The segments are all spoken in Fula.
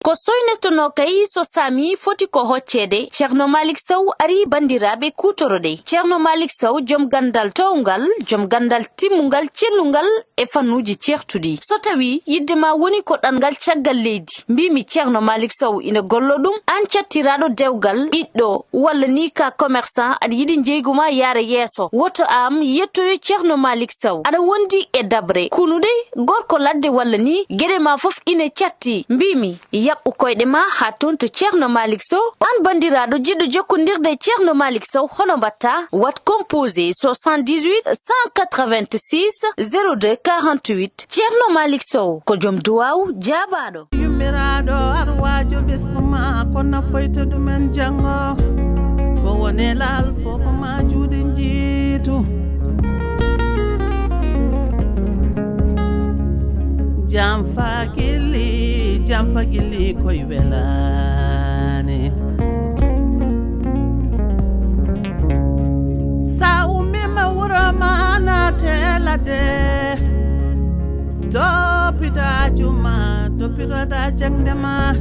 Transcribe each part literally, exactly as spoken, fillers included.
Ko soynetonoo kay so saami foti ko hocceede, Ceerno Maalik Sow arii banndiraaɓe kuutoro-ɗee. Ceerno Maalik Sow, jom ganndal toowngal, jom ganndal timmungal, cellungal e fannuuji ceertuɗi. So tawii yiɗde maa woni ko ɗanngal caggal leydi, mbiimi Ceerno Maalik Sow ina golloo ɗum, aan cattiraaɗo dewgal, ɓiɗɗo, walla nii ka commerçant, aɗa yiɗi njeeygu maa yaara yeeso, woto aan yettoyo Ceerno Maalik Sow. Aɗa wondi e daɓre, kunuɗe, gorko ladde walla nii, geɗe maa fof ine catti. Mbiimi, yaɓɓu koyɗe maa haa toon to Ceerno Maalik Sow. Aan banndiraaɗo jiɗɗo jokkondirde e Ceerno Maalik Sow, hono mbaɗtaa? Waɗ composé soixante-dix-huit cent quatre-vingt-six zéro deux quarante-huit. Ceerno Maalik Sow ko jom duwaaw jaabaaɗo. Yummiraaɗo arwaajo ɓesngu ma, ko nafoyta ɗumen janngo. Ko woni laal fof ko ma juuɗe njiitu. Jam fagili, jam fagili koy welaani. Sa ummima wuro ma naate ladde. Toppita juma, toppitoɗa jaŋde ma.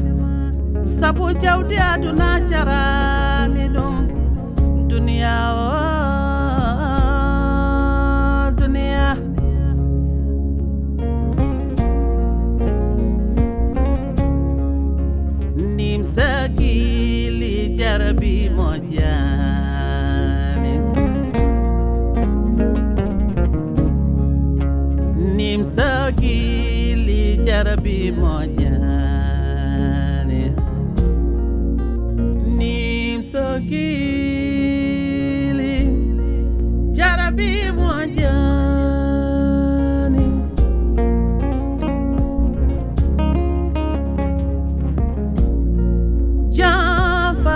Sabu jawdi aduna jarani ɗum. Duniya o, duniya. Nim sakili jarabi moƴƴani. Nim sakili jarabi moƴƴani. Nim sakili jarabi moƴƴani.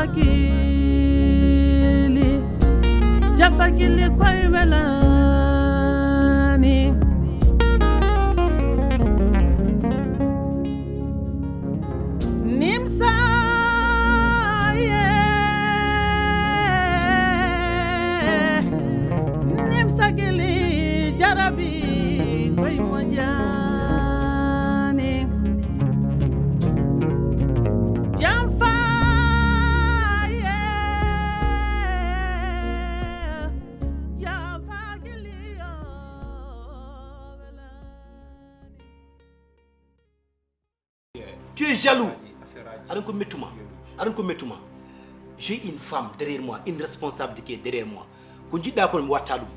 Jafakili, jafakili koy welani. Nimsa, yeah. Nimsa gili jarabi koy moƴƴani. Jam fa, yeah. Jam fa gili yo. Tu es jaloux. Aɗa ko mettuma. Aɗa ko mettuma. J'ai une femme derrière moi, une responsabilité qui est derrière moi. Ko jiɗɗa ko mi watta ɗum.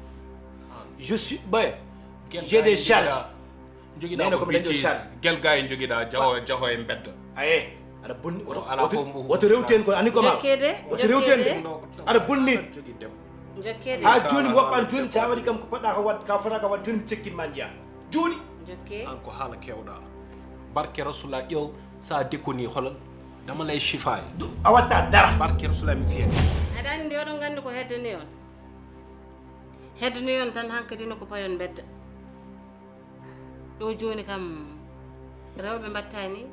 Je suis, ben, j'ai des charges. Jogiɗa ko bêtise. Gel ga e jogiɗa jaho, jaho e mbedda. Aye. Aɗa bonni. Ala fof mbo. Woto rewten ko ani ko ma. Jokkede, woto rewten. Aɗa bonni. Jokkede. Ha joni mi woɓɓani joni sa waɗi kam ko poɗɗa ko wat, ka fota ka wat joni mi cekkin ma njiya. Joni. Jokke. An ko haala kewɗa. Barke Rasulullah ƴeew sa dekoni holal. Dama lay shifaay. A watta dara. Barke Rasulullah mi fiya. Aɗa anndi oɗon nganndi ko heddani on. Heddani on tan hankadi no ko payon mbedda. Ɗo jooni kam, rewɓe mbattani,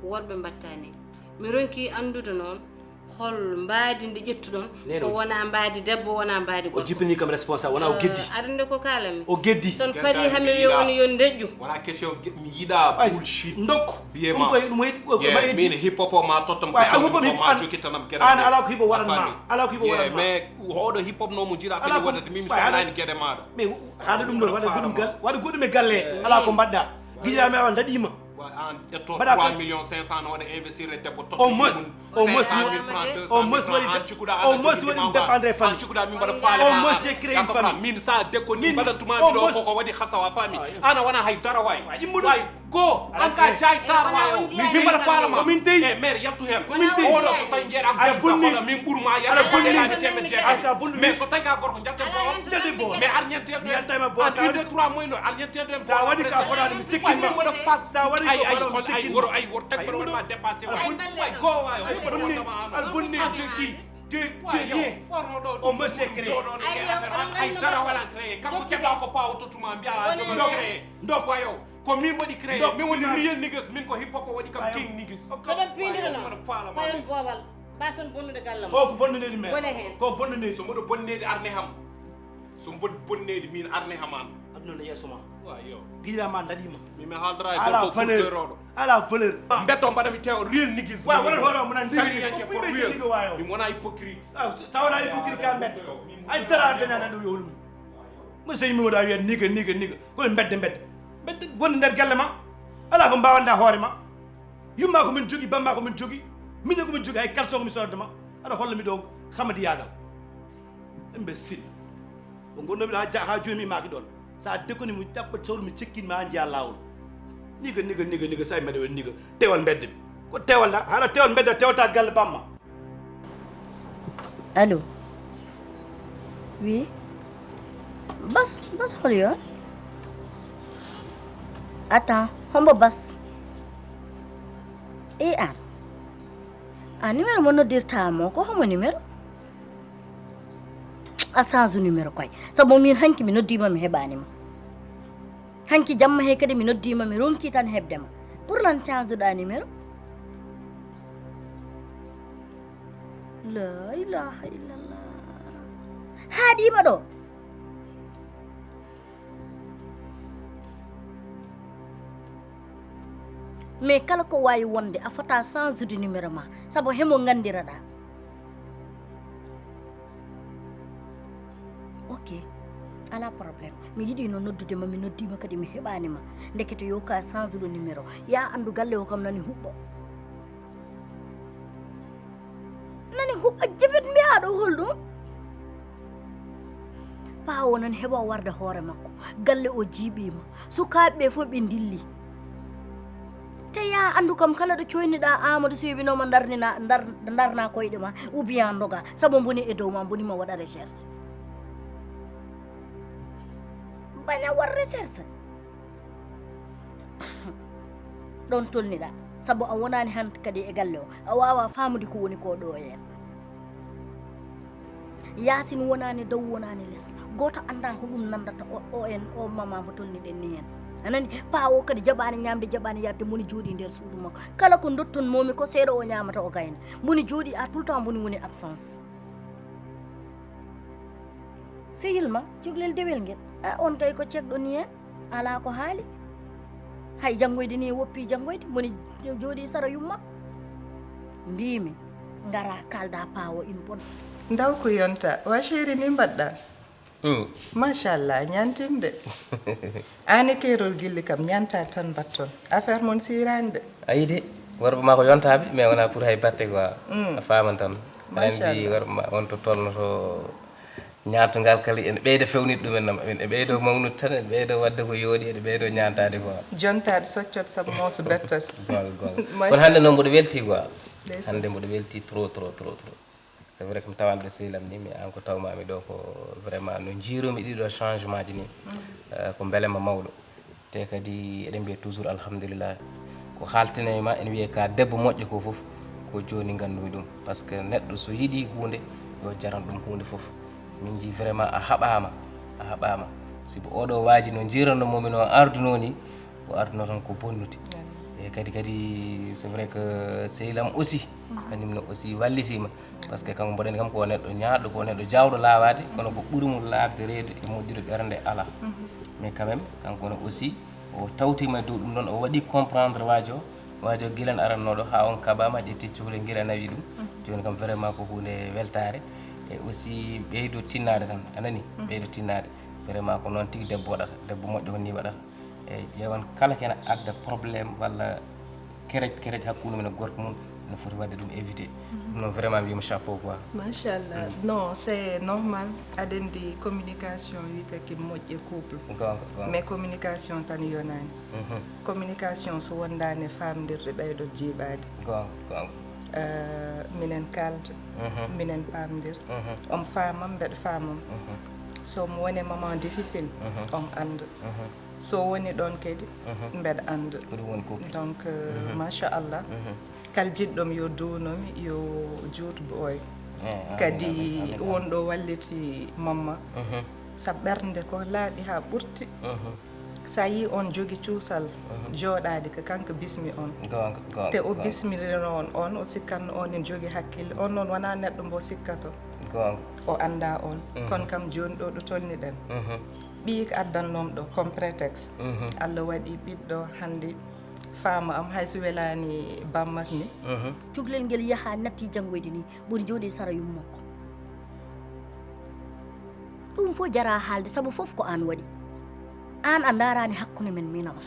worɓe mbattani. Mi ronki anndude noon, hol mbaadi ndi ƴettuɗon, ko wona mbaadi debbo, wona mbaadi gorko. O jippini kam responsable, wona o geddi. Aɗa anndi ko kaalami? O geddi. Son pari hami wiya on yo ndeƴƴu. Wona question, mi yiɗa bullshit. Ndokku. Biye ma. Ɗum koye ɗum waɗi, ko waɗi min hip hop o ma tottam ko jawdi ko ma jokitanam geɗal. An ala ko hibo waran ma. Ala ko hibo waran ma. Mais hoɗo hip hop no mo jira kadi wonata min mi sohlani geɗe maɗa. Mais haala ɗum ɗo waɗa goɗɗum gal, waɗa goɗɗum e galle. Ala ko mbaɗɗa. Gila mi awa ndaɗima. An ƴetto trois millions cinq cent no waɗa investir e debbo tottam. Au moins, au moins, au moins waɗi, au moins waɗi ɗum dépendre e famille. Au moins j'ai créé une famille. Min sa dekko ni mbaɗantuma mi ɗo koko waɗi hasawa famille. Ana wona hay dara way. Immuɗo. Go, an ka jaay tar ma yo. Min mbaɗa faala ma. Ko min dey. E mère yaltu hen. Ko min dey. Oɗo so tawi jeeɗa. Aɗa bonni. Min ɓurma yaltu. Aɗa bonni. An ka bonni. Mais so tawi ka gorko jalte bo. Jalte bo. Mais ar ñente. Mi yalta ma bo. An deux trois mois no ar ñente. Sa waɗi ka fotani mi cikkin ma. Sa waɗi ko fotani mi cikkin ma. Ay woro ay woro tag ma dépassé. Aɗa bonni. Go wa yo. Aɗa bonni. Aɗa bonni. An jeki. De rien. O monsieur créé. Ay dara wala créé. Kam ko keɓa ko pawo to tuma mbiya créé. Ndok. Wayo. Ko min waɗi créé. Min woni real niggas, min ko hip hop waɗi kam king niggas. So ɗon pindira noon. Payon boobal. Mbason bonnude galle mo. Ko bonnude men. Bone hen. Ko bonnude. So mboɗo bonneede arne ham. So mboɗo bonneede min arne ham an. Aduna ne yeeso ma. Gila ma daɗima. Mi mi haaldara e ala gorko valeur. Ala valeur. Mbeto mbaɗa mi tewo real niggas. Wa wala hoore mo nan digi. Sariyanke for real. Mi wona hypocrite. Sa wona hypocrite ka mbedda. Ay dara daña na ɗum yo hulmi. Mo sey mi wona wiya niga niga niga. Ko mbedde mbedde. Mbedde woni nder galle ma. Ala ko mbawanda hoore ma. Yumma ko min jogi, bamma ko min jogi. Min ko min jogi ay kalson ko mi soranta ma. Aɗa holla mi ɗo xamadi yagal. Imbécile. Ko gonnoɓe ha ja ha joni mi maki ɗon. Sa dekoni mo ƴaɓɓa sawru mi cekkin ma ha jeeya lawol. Niga niga niga niga sa mbeɗa woni niga. Tewal mbedde bi. Ko tewal la hara tewal mbedde tewta galle bamma. Allo. Oui. Bas bas hol yon? Attends, hombo bas? E an. A numéro mo noddirta mo ko homo numéro? A change numéro koy. Sabu min hanki mi noddima mi heɓanima. Hanki jamma he kadi mi noddima mi ronki tan heɓde ma. Pour lan change ɗa numéro? La ilaha illallah. Haaɗima ɗo. Mais kala ko wawi wonde a fota change de numéro ma sabu hemo gandiraɗa. Ok, ala problème. Mi yiɗi no noddude ma mi noddima kadi mi heɓanima. Ndekete yo ka change ɗo numéro. Ya andu galle o kam nani huɓɓo. Nani huɓɓo jefet mbiyaɗo holɗum? Pawo nan heɓa warde hoore makko. Galle o jiiɓima. Sukaaɓe ɓe fof ɓe ndilli. Te ya andu kam kala ɗo coyniɗa Amadou so wibinoma darnina dar darna koyɗe ma ou bien doga sabu boni e dow ma boni ma waɗa recherche. Baña war recherche. Ɗon tolniɗa sabu a wonani han kadi e galle o a wawa famude ko woni ko ɗo en. Yaasin wonaani dow wonaani les gooto anndaa ko ɗum nanndata o en o mama mbo tolniɗen ni heen. A nani? Paa o kadi jaɓaani ñaamde jaɓaani yaɗde moni jooɗii nder suudu makko kala ko ndotton momi ko seeɗa o ñaamata o gayna. Mboni jooɗii à tout le temps mboni woni absence. Sehil ma cuklel dewel ngel a on kay ko cekɗo ni heen. Alaa ko haali. Hay janngoyde ni woppi janngoyde mboni jooɗii sara yumma. Mbiimi ngara kalda paawo in bon. Ndaw ko yonta wa chéri ni mbaɗɗa. Machallah ñantinde. Aan e keerol gilli kam ñanta tan mbatton affaire mon sirani de. Ayi de worɓe ma ko yontaɓe mais wona pour hay batte quoi. A faman tan. Aɗa andi worɓe ma on to tolnoto. Ñaatugal kala ene ɓeyda fewnitde ɗumen nama ene ɓeydo mawnude tan ene ɓeydo wadde ko yooɗi ene ɓeydo ñaantade quoi. Jontaade soccot sabu mooso bettat. Goonga goonga. Kono hannde noon mboɗo weltii quoi. Hannde mboɗo weltii trop trop trop trop. C'est vrai que mi tawaani ɗo sehil am ni mais aan ko tawmaami ɗo ko vraiment no njiirumi ɗiɗo changement ji ni. Ko mbelema mawɗo. Te kadi eɗen mbiya toujours alhamdulillah. Ko haaltinoy ma ene wiyee ka debbo moƴƴo ko fof ko jooni nganndu-mi ɗum. Par ce que neɗɗo so yiɗii huunde yo jaran ɗum huunde fof. Min njii vraiment a haɓaama, a haɓaama. Sibu oɗo waaji no njiiranno momi no ardunoo ni o ardunoo tan ko bonnude. Eyi kadi kadi c'est vrai que sehil am aussi kañum ne aussi wallitiima. Par ce que kanko mboɗen kam ko neɗɗo ñaaɗɗo ko neɗɗo jaawɗo laawaade kono ko ɓuri mo laaɓde reedu e moƴƴude ɓernde alaa. Mais quand même kanko ne aussi o tawtiima e dow ɗum ɗoon o waɗi comprendre waajo waajo gilan arannooɗo haa on kaɓaama ƴetti cukalel ngel a nawi ɗum. Jooni kam vraiment ko huunde weltaare e aussi ɓeydo tinnaade tan a nani. Ɓeydo tinnaade vraiment ko noon tigi debbo waɗata debbo moƴƴo ko ni waɗata. Eyi ƴeewan kala ko ene adda problème walla kerej kerej hakkunde mum e gorko mum ene foti waɗde ɗum évité. Ɗum noon vraiment mbiyamo chapeau quoi. Machallah non c'est normal aɗa andi communication wiyetee ko moƴƴi e couple. Goonga goonga. Mais communication tan yonaani. Communication so wondaani e faamndirde ɓeydo jiiɓaade. Goonga goonga. Minen kaalda minen paamndir. On faamam mbeɗa faamam. So mi woni e moment difficile on annda. So woni ɗon kadi mbeɗa annda. Donc machallah kala jiɗɗomi yo duwnomi yo juut ɓooy. Kadi wonɗo walliti mamma. Sa ɓernde ko laaɓi haa ɓurti. Sa yi on jogi cuusal jooɗaade ko kanko bismi on. Te o bismirino on on o sikkanno on en jogi hakkille on noon wona neɗɗo mbo sikkato. O annda on. Kono kam jooni ɗo ɗo tolniɗen. Ɓiyi ko addannoomi ɗo comme prétexte. Allah waɗi ɓiɗɗo hannde faama am hay so welaani bammak ni. Cuklel ngel yaha natti janngoyde ni ɓuri jooɗi sara yummakko. Ɗum fof jaraa haalde sabu fof ko aan waɗi. Aan a ndaaraani hakkunde men miin e ma.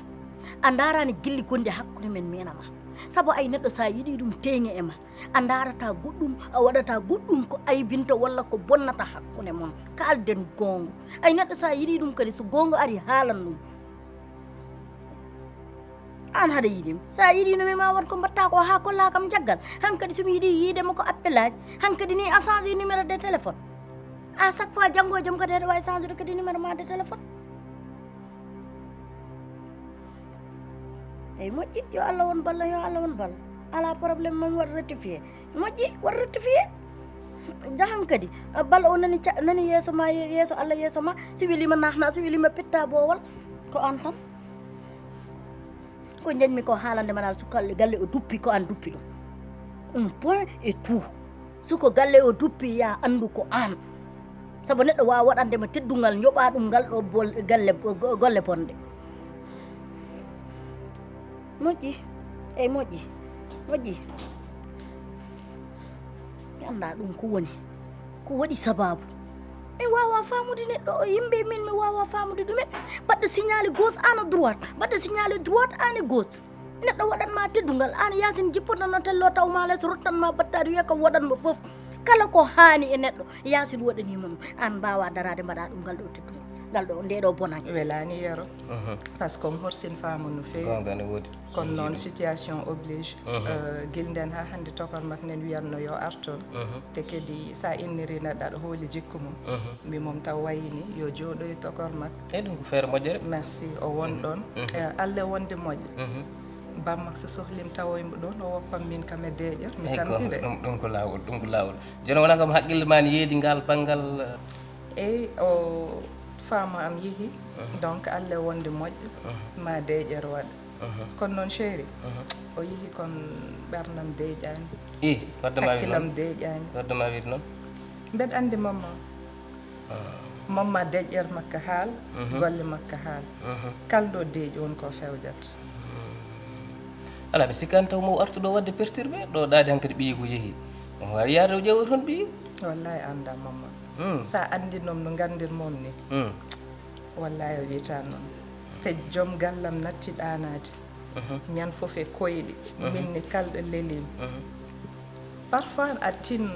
A ndaaraani gilli gonɗi hakkunde men miin e ma. Sabu ay neɗɗo so a yiɗii ɗum teeŋe e ma. A ndaarataa goɗɗum, a waɗataa goɗɗum ko aybinta walla ko bonnata hakkunde mon. Kaalden goonga. Ay neɗɗo so a yiɗii ɗum kadi so goonga ari haalan ɗum. Aan hade yiɗi mi. So a yiɗiino mi ma waɗ ko mbaɗtaa ko haa kollaa kam caggal. Hankadi so mi yiɗii yiide mo ko appelaaji. Hankadi ni a change numéro de téléphone. À chaque fois janngo e jom kadi aɗa waawi changeude kadi numéro ma de téléphone. Eyi moƴƴi, yo Allah won balla, yo Allah won balla. Alaa problème, mami waɗ rectifié. Moƴƴi, waɗ rectifié. Jahan kadi bal o nani ca- nani yeeso ma ye- yeeso Allah yeeso ma, si welima nahna, si welima pitta bowal. Ko an tan. Ko njanmi ko haalande ma dal, so galle galle o duppi ko an duppi ɗum. Un point et tout. Suko galle o duppi ya anndu ko an. Sabu neɗɗo waawa waɗande ma teddungal, njoɓa ɗum ngal ɗo bol- galle golle bonɗe. Moƴƴi. Eyi moƴƴi. Moƴƴi. Mi anndaa ɗum ko woni. Ko waɗi sabaabu. Mi waawaa faamude neɗɗo o, yimɓe min mi waawaa faamude ɗumen. Baɗɗo signalé gauche aan droite, baɗɗo signalé droite aan gauche. Neɗɗo waɗan ma teddungal, aan yaasin jippotono tello taw ma les rottan ma battaade wiya kam waɗan mo fof. Kala ko haani e neɗɗo yaasin waɗanima ɗum, aan mbaawaa daraade mbaɗa ɗum ngal ɗo teddungal, ngal ɗo nde ɗo bonannge. Welaani Yero. Par ce que on horsin faama no feewi. Goonga ne woodi. Kono noon situation oblige. Gila nden haa hannde tokor mak nen wiyatno yo ar toon. Te kadi so a inniri neɗɗo aɗa hooli jikku mum. Mbi mom taw wayini yo jooɗoy tokor mak. Eyi ɗum ko feere moƴƴere. Merci o won ɗoon. Alle wonde moƴƴo. Bammak so sohlim tawoymo ɗoon o woppam min kam e deeƴa mi tampire. Ɗum ko laawol, ɗum ko laawol. Jooni wonaa kam haqqille ma ne yeedi ngaal banngal. Eyi o faama am yehi. Donc alle wonde moƴƴo ma deeƴere waɗa. Kono noon chéri o yehi kon ɓernam deeƴaani. I wadde ma wiide noon. Wadde ma wiide noon. Mbeɗa anndi mamma. Mamma deƴƴer makka haal, golle makka haal. Kala ɗo deeƴi won ko fewjat. Alaa mi sikkaani taw mo artu ɗo waɗde perturbé ɗo ɗaade hankadi ɓiyi ko yehi. Omo waawi yaade o ƴeewa toon ɓiyi. Wallahi annda mamma. Sa anndinom no nganndir mom ni. Wallahi o wiyata noon. Te joom gallam natti ɗaanaade. Ñan fof e koyɗi. Min ni kalɗo lelim. Parfois a tin.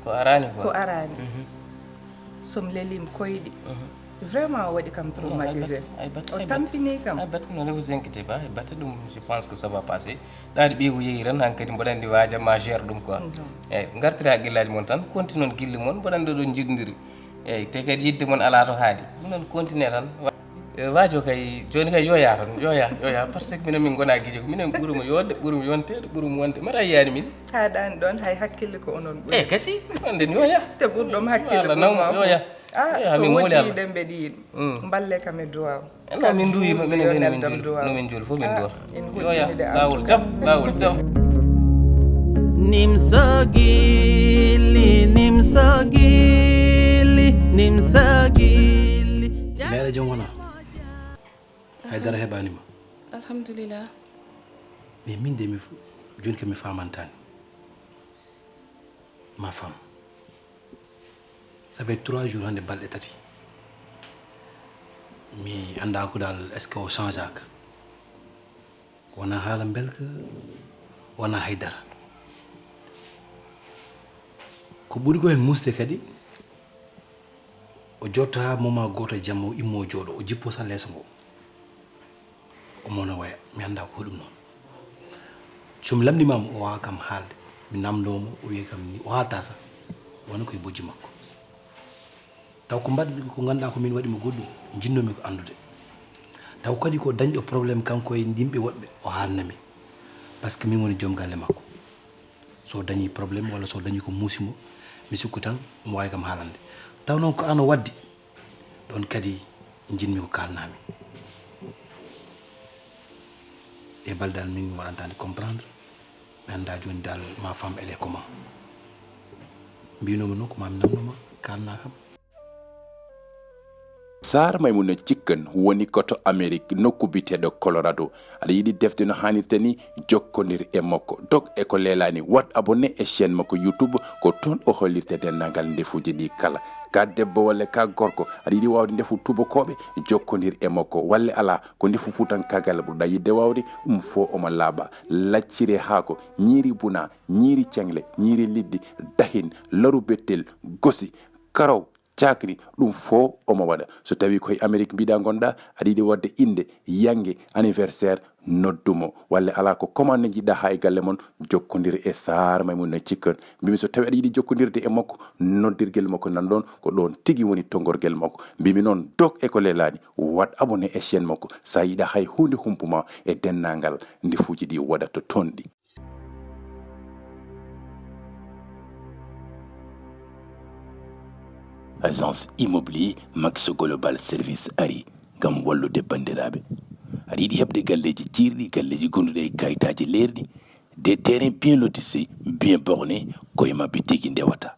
Ko araani quoi. Ko araani. Som lelim koyɗi. Vraiment o waɗi kam traumatisé. O tampini kam. Ay batte no vous inquiétez pas, ay batte ɗum je pense que ça va passer. Ɗaadi ɓiigu yehi tan hankadi mboɗo anndi waaja ma gère ɗum quoi. Eyyi ngartira e gillaaji mon tan, continue on gille mon, mboɗo anndi oɗon njiɗdiri. Eyyi te kadi yidde mon alaa to haaɗi. Minen continue tan. Waajo kay jooni kay yo yah tan, yo yah, yo yah par ce que minen min ngona gijo ko minen ɓurimo yodde, ɓurimo yonteede, ɓurimo wonde mata yiyani min. Haaɗani ɗon hay hakkille ko onon ɓuri. Eyyi kasi on den yo yah. Te ɓurɗom hakkille ɓurma yo yah. Ah so woddi ɗen mbeɗa yiɗi. Mballe kam e duwaw. No min nduwima minen kadi no min nduwi, no min njuuli fof min nduwata. Yo yah laawol jam, laawol jam. Nimsa gilli, nimsa gilli, nimsa gilli. Neere jom wona. Haydara heɓaani ma. Alhamdulillah. Mais min de mi jooni kam mi famantaani. Ma femme. Ça fait trois jours hannde balɗe tati. Mi anndaa ko dal est-ce que o changeaka. Wona haala mbelka wona haydara. Ko ɓuri ko heen musde kadi o jooɗta haa moment gooto e jamma o immo o jooɗo o jippo sa leeso ngo. Omo no waya mi annda ko hoɗum noon. Somi lamndimaama o waawaa kam haalde mi namndoo mo o wiya kam ni o haalta sah wano koye bojji makko. Taw ko mbaɗ ko ngannduɗaa ko min waɗi mo goɗɗum jinnoomi ko anndude. Taw kadi ko dañɗo problème kanko e yimɓe woɗɓe o haalna mi. Par ce que min woni joom galle makko. So dañi problème walla so dañi ko muusi mo mi sikku tan omo waawi kam haalande. Taw noon ko aan o waddi. Ɗoon kadi njiɗmi ko kaalnaa-mi. Ɗee balɗe dal min mi waɗantaa nde comprendre. Mi anndaa jooni dal ma femme elle est comment. Mbiynoo-mi noon ko maa mi namndo ma kaalnaa kam. Sar Maymuna Cikken woni ko to Amerik, nokku biyeteeɗo Colorado. Aɗa yiɗi defde no haanirta ni? Jokkondir e makko. Dog e ko leelaani, waɗ abonné e chaîne makko YouTube, ko toon o hollirta denndaangal ndefuuji ɗi kala. Ka debbo walla ka gorko, aɗa yiɗi waawde ndefu tubakooɓe? Jokkondir e makko. Walla alaa, ko ndefu fuutankaagal ɓurɗaa yiɗde waawde? Ɗum fof omo laaɓa. Lacciri haako, ñiiri buna, ñiiri ceŋle, ñiiri liɗɗi, dahin, laru bettel, gosi, karaw, cakri, ɗum fof omo waɗa. So tawii ko e Amerik mbiɗa ngonɗaa, aɗa yiɗi waɗde innde, yannge, anniversaire, noddu mo. Walla alaa, ko commande njiɗɗaa haa e galle mon, jokkondir e Sar Maymuna Cikken. Mbimi so tawii aɗa yiɗi jokkondirde e makko, noddirgel makko nan ɗoon, ko ɗoon tigi woni tonngorgel makko. Mbimi noon, dog e ko leelaani, waɗ abonné e chaîne makko. So a yiɗaa hay huunde humpu ma e denndaangal ndefuuji ɗi waɗata toon ɗi. Agence immobilier Max Global Service ari ngam wallude banndiraaɓe. Aɗa yiɗi heɓde galleeji ciirɗi, galleeji gonduɗi e kayitaaji leerɗi, des terrains bien lotissés, bien bornés, ko e maɓɓe tigi ndewata.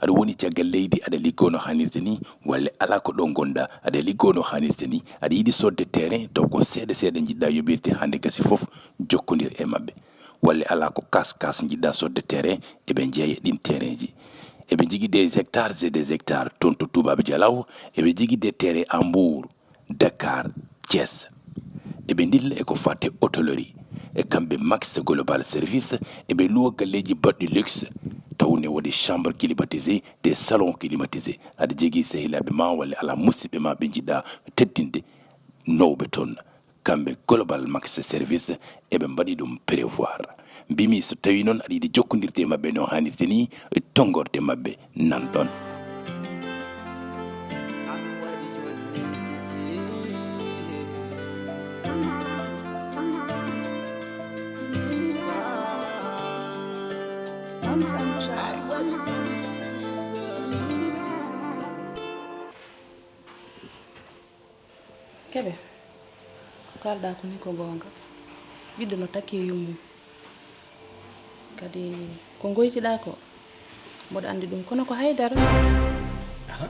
Aɗa woni caggal leydi, aɗa liggoo no haanirta ni, walla alaa, ko ɗo ngonɗaa, aɗa liggoo no haanirta ni, aɗa yiɗi soodde terrain, taw ko seeɗa seeɗa njiɗɗaa yoɓirde, hannde gasi fof, jokkondir e maɓɓe. Walla alaa, ko kas kas njiɗɗaa soodde terrain, eɓe njeeya ɗin terrainji. Eɓe njogii des hectares et des hectares toon to Toubab Dialaw, eɓe njogii des terrains à Mbour, Dakar, Thiès. Eɓe ndilla e ko faati e hôtellerie. E kamɓe Max Global Service, eɓe luwa galleeji baɗɗi luxe, taw ne waɗi chambre climatisée, des salons climatisés. Aɗa jogii sehilaaɓe ma walla alaa, musidɓe ma ɓe njiɗɗaa teddinde, nawɓe toon. Kamɓe Global Max Service, eɓe mbaɗi ɗum prévoir. Mbimi so tawii noon aɗa yiɗi jokkondirde e maɓɓe no haanirta ni, tonngorde maɓɓe nan ɗoon. Kebe, ko kaalɗaa ko ni ko goonga. Ɓiɗɗo no takki e yummum. Kadi ko ngoytiɗaa ko, mboɗo anndi ɗum, kono ko haydara. Aha.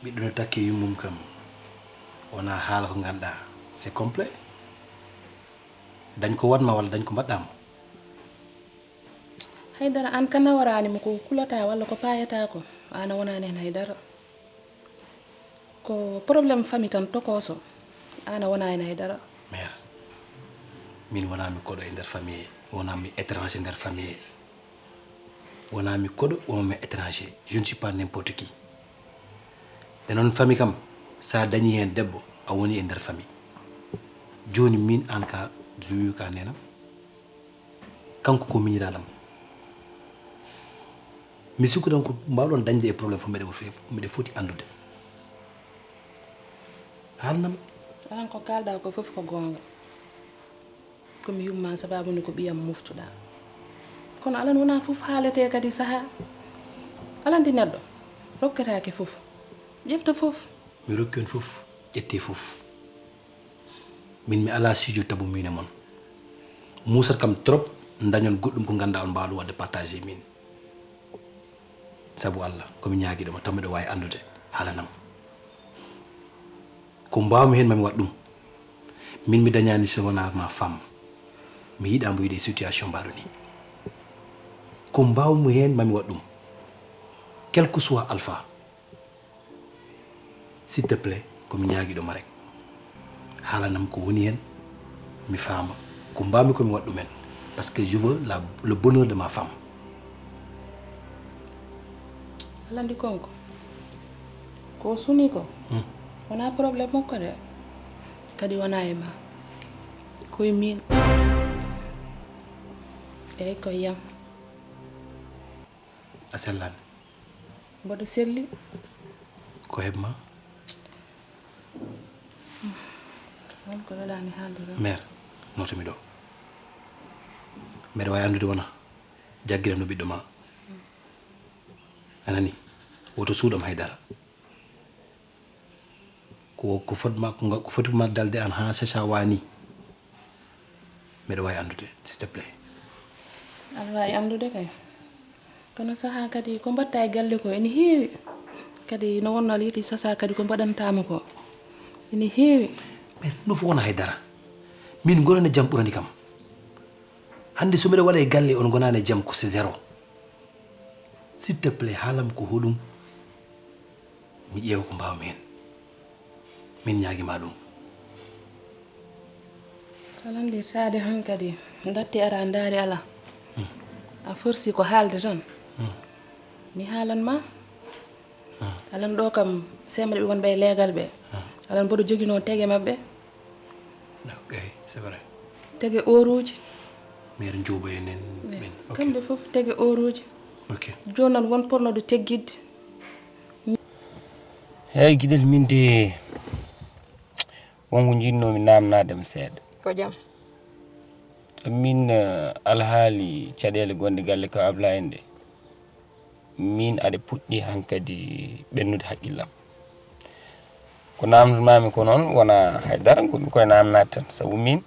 Ɓiɗɗo no takki e yummum kam, wonaa haala ko ngannduɗaa, c'est complet. Dañ ko waɗ ma walla dañ ko mbaɗɗaa mo. Haydara, aan ka naworaani mo ko kulataa walla ko paayataa ko, aan a wonaani heen haydara. Ko problème famille tan tokooso, aan a wonaa heen haydara. Mère, min wonaa mi koɗo e nder famille, wonaa mi étranger nder famille. Wonaa mi koɗo, wonaa mi étranger. Je ne suis pas n'importe qui. Nde noon famille kam, so a dañii heen debbo, a wonii e nder famille. Jooni min aan ka, jooni ka nenam. Kanko ko miñiraaɗo am. Mi sikku tan ko mbaawɗon dañde e problème fof, miɗo fe-, miɗo foti anndude. Haalnam. Alan, ko kaalɗaa ko fof ko goonga. Ko mi yumma sababu ni ko ɓiyam moftuɗaa. Kono alan wonaa fof haaletee kadi sahaa. Alan di neɗɗo rokketaake fof. Ƴefta fof. Mi rokki on fof, ƴettee fof. Min mi alaa sujet tabu min e mon. Muusat kam trop, dañon goɗɗum ko ngannduɗaa on mbaawɗo waɗde partagé min. Sabu Allah, ko mi ñaagiiɗo ma, taw miɗo waawi anndude, haalanam. Ko mbaawmi heen, ma mi waɗ ɗum. Min mi dañaani so wonaa ma femme. Mi yiɗaa mbo yiɗe situation mbaɗo ni. Ko mbaawmi heen, ma mi waɗ ɗum. Quel que soit alpha. S'il te plaît, ko mi ñaagiiɗo ma rek. Haalanam ko woni heen, mi faama. Ko mbaawmi ko mi waɗ ɗum heen. Parce que je veux la, le bonheur de ma femme. Alan di konko. Ko suni ko. Hmm. Wonaa problème makko de. Kadi wonaa e ma. Ko e min. Eey, ko e yam. A sellaani. Mboɗo selli. Ko heɓ ma? Won ko welaani haalde ɗo. Mère, nootu mi ɗo. Mbeɗa waawi anndude wona jaggiram no ɓiɗɗo ma. A nani? Woto suuɗam hay dara. Ko, ko fotma, ko nga-, ko foti ma dalde aan haa sesa waani. Mbeɗa waawi anndude, s'il te plaît. Aɗa waawi anndude kay. Kono sahaa kadi ko mbaɗta e galle ko ene heewi. Kadi no wonno liiti sasa kadi ko mbaɗantaamo ko ene heewi. Mais ɗum fof wona hay dara. Min ngonana jam ɓurani kam. Hannde so mbiɗa waɗa e galle on ngonani e jam ko c'est zéro. S'il te plaît, haalam ko hoɗum? Mi ƴeewa ko mbaawmi heen. Min ñaagima ɗum. Alandirtaade hankadi. Datti ara ndaari ala. A forsi ko haalde tan. Mi haalan ma. Alan ɗo kam semre ɓe wonɓe e leegal ɓe. Alan mboɗo joginoo tege maɓɓe. Eyi, c'est vrai. Tege oruuji. Meer Njuuba en en ɓen. Ok. Kamɓe fof tege oruuji. Ok. Jooni noon won potnooɗo teggidde. Eyi, giɗel min de, won ko njiɗnoomi naamnaade ma seeɗa. Ko jam? Min, eh, alhaali caɗeele gonɗe galle ka Ablaye en ɗe, min aɗa puɗɗi hankadi ɓennude haqqillam. Ko naamndumaami ko noon wona hay dara, ko mi koye naamnaade tan, sabu min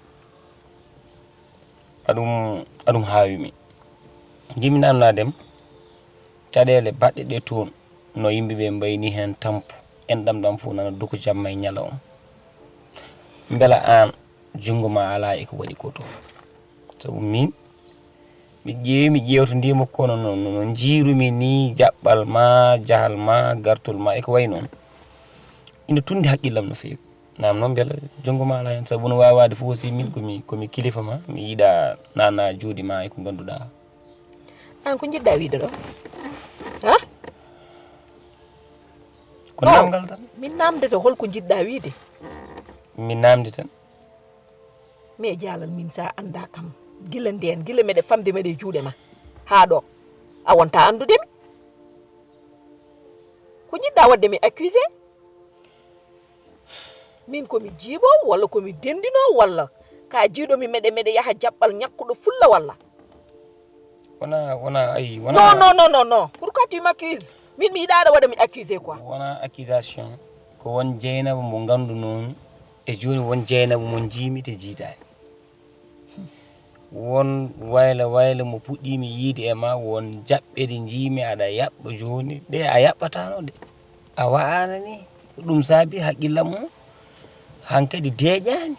aɗum, aɗum haawi mi. Njiɗmi naamnaade ma, caɗeele baɗɗe ɗe toon, no yimɓe ɓe mbayni heen tampu, enɗam ɗam fof nana doko jamma e ñalawma. Mbela aan, junngo ma alaa e ko waɗi ko toon? Sabu min, mi ƴeewi, mi ƴeewtondiima kono no, no, no njiirumi ni, jaɓɓal ma, jahal ma, gartol ma, e ko wayi noon. Ina tunndi haqqillam no feewi. Naam noon, mbela junngo ma alaa heen, sabu no waawaade fof aussi min ko mi, ko mi kilifa ma, mi yiɗa naana juuɗe ma e ko ngannduɗaa. Aan ko njiɗɗa wiide ɗo? Ha? Ko naamngal tan. Min naamndete hol ko njiɗɗa wiide? Min naamndi tan. Mais jaalal min sa annda kam. Gila ndeen, gila meɗe famde meɗe juuɗe ma. Haa ɗo. A wonta anndude mi. Ko njiɗɗa waɗde mi accusé? Min ko mi jiiɓo walla ko mi denndino walla ka jiiɗo mi meɗe meɗe yaha jaɓɓal ñakkuɗo fulla walla? Wona, wona, ayi, wona. Non, non, non, non, non. Pourquoi tu m'accuses? Min mi yiɗa aɗa waɗa mi accusé quoi. Wona accusation. Ko won Jeynaba mo nganndunomi. E jooni won Jeynaba mo njiimi te jiitaani. Won wayla wayla mo puɗɗiimi yiide e ma, won jaɓɓe ɗe njiimi aɗa yaɓɓa jooni. Ɗe a yaɓɓataano ɗe. A wa'aana ni. Ko ɗum saabi haqqillam o hankadi deeƴaani.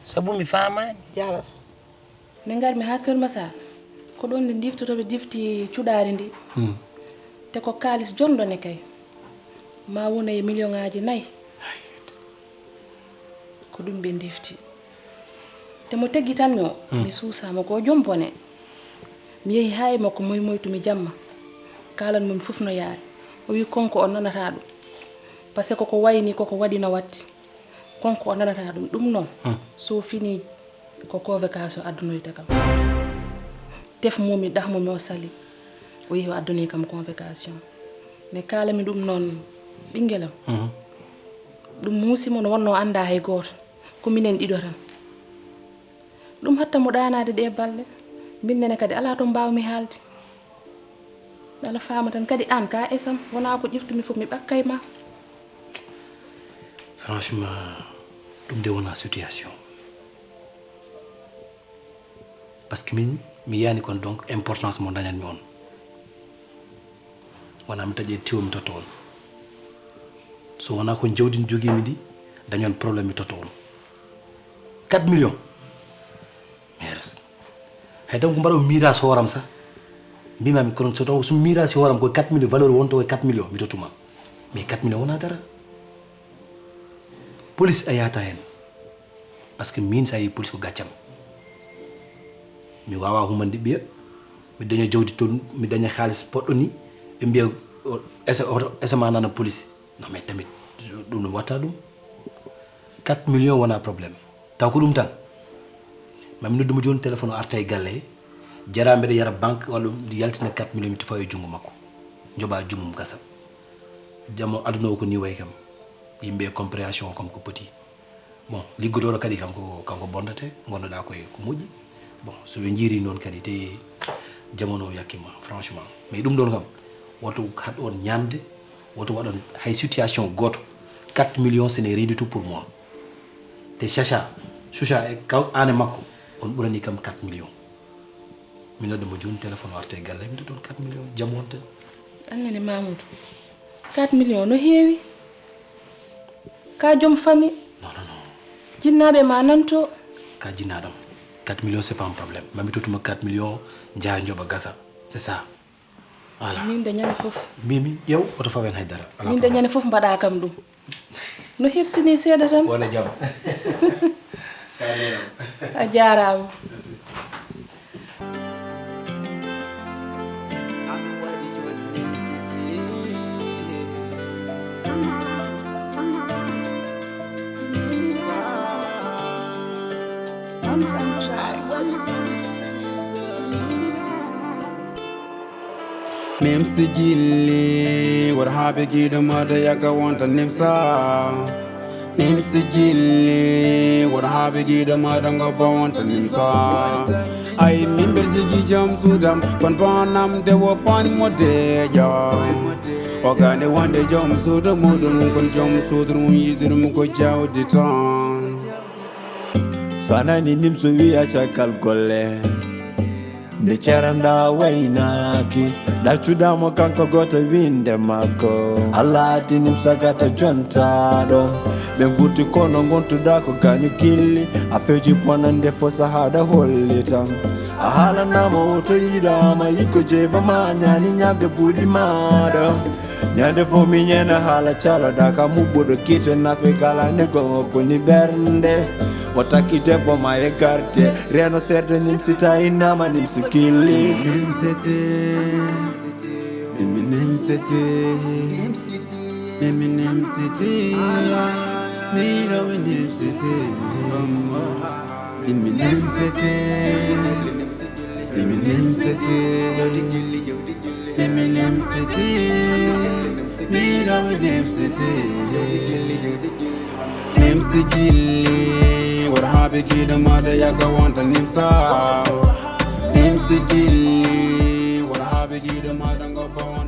Sabu mi faamaani. Jaalal. Nde ngarmi haa Kër Massar, ko ɗoon nde ndiftotooɓe ndifti cuɗaari ndi. Hmm. Te ko kaalis jonɗo ne kay. Ma wona e miliyonaaji nayi. Ko ɗum ɓe ndifti. Te mo teggitanmi o, hmm, mi suusaama ko joom bone. Mi yehi haa e makko moy moytu mi jamma. Kaalan mo mi fof no yaari. O wi konko o nanata ɗum. Parce que koko wayni, koko waɗi no watti. Konko o nanata ɗum. Ɗum noon, hmm, so fini ko convocation addunoyta kam. Tef mumi, ɗah mumi o sali. O yehi o addani kam convocation. Mais kaalami ɗum noon ɓinngel am. Mhm. Ɗum muusi mo no wonno annda hay gooto. Ko minen ɗiɗo tan. Ɗum hatta mo ɗaanaade ɗe balɗe. Min nene kadi alaa to mbaawmi haalde. Ala faama tan kadi aan ka esam wona ko ƴeftumi fof mi ɓakkay ma. Franchement, ɗum de wona situation. Parce que min, mi yiyani kon donc importance mo dañanmi on. Wona mi taƴe tiwo mi totta on. So wona ko jawdi ndi jogiimi ndi, dañon problème mi totta on. Quatre millions. Merde. Hay tan ko mbaɗo mirage hooram sa. Mbimami kono so taw so mirage hooram ko quatre millions, valeur wonto ko quatre millions mi tottuma. Mais quatre millions wona dara. Police a yahata hen. Parce que min sa yehi police ko gaccam. Mi wawa humande ɓiya. Mi daña jawdi toon, mi daña haalis poɗɗo ni. Ɓe mbiya o, esa, oto, esa ma nana police. Non mais tamit ɗum no watta ɗum. Quatre millions wona problème. Taw ko ɗum tan. Mami nodduma joni téléphone o arta e galle he. Jara mbeɗa yara banque walla ɗum yaltina quatre millions mi tufa e junngo makko. Joɓa jummum gasa. Jamo aduna o ko ni way kam. Yimɓe compréhension kam ko poti. Bon, liggotooɗo kadi kanko, kanko bonndate, ngonnoɗaa koye ko moƴƴi. Bon, so ɓe njiiri noon kadi, te jamano o yakkima, franchement. Mais ɗum ɗoon kam, woto haɗ on ñaande, woto waɗ on hay situation gooto. Quatre millions, ce n'est rien du tout pour moi. Te Chacha, Choucha e kaw, aan e makko, on ɓurani kam quatre millions. Mi nodda mo jooni téléphone o arta e galle, mi totta on quatre millions, jam wonte. An nene Mamoudou, Quatre millions no heewi. Ka joom famille. Non, non, non. Jinnaaɓe ma nanto. Ka jinnaɗam. Quatre millions, c'est pas un problème. Mami totuma quatre millions, jaa joɓa gasa. C'est ça. Voilà. Min de ñande fof. Mimi, yow, oto fawen haydara. Ala Min de ñande fof mbaɗa kam ɗum. No hirsini seeɗa tan. Wona jam. A jaaraama. Nimsi gilli, wor habe giɗo mada yaka wonta nimsa. Nimsi gilli, wor habe giɗo mada ngobba wonta nimsa. Ay mimber jigi jam sudam, kon banam de wo pan mo deja. O gane wonde jom suudu muɗum, kon jom suudu mum yiɗirum ko jawdi tan. So a nani nimso wiya caggal golle, nde ceranda waynaaki, ɗaccuɗamo kanko goto winde makko. Allah addi nimsa gata jontaɗo, ɓe gurti kono gontuɗa ko gañu gilli. A feji bonande fo sahaɗa hollitam, a haalanama woto yiɗama yikko jeeba ma ñani ñamde buuɗi maɗa. Ñande fof mi ñeena haala caloɗa ka muɓɓuɗo kite nafe kala ne gongo koni ɓernde. O takki debbo ma e garde, reno seeɗa nimsi tawi nama nimsi gilli. Nimsete, mimi nimsete, mimi nimsete, mino mi nimsete, mimi nimsete, mimi nimsete. Eminem City, mira with Nim City. Nimsi gilli, wor habe giɗo mada yaka wonta nimsa. Nimsi gilli, wor habe giɗo mada ngobba wonta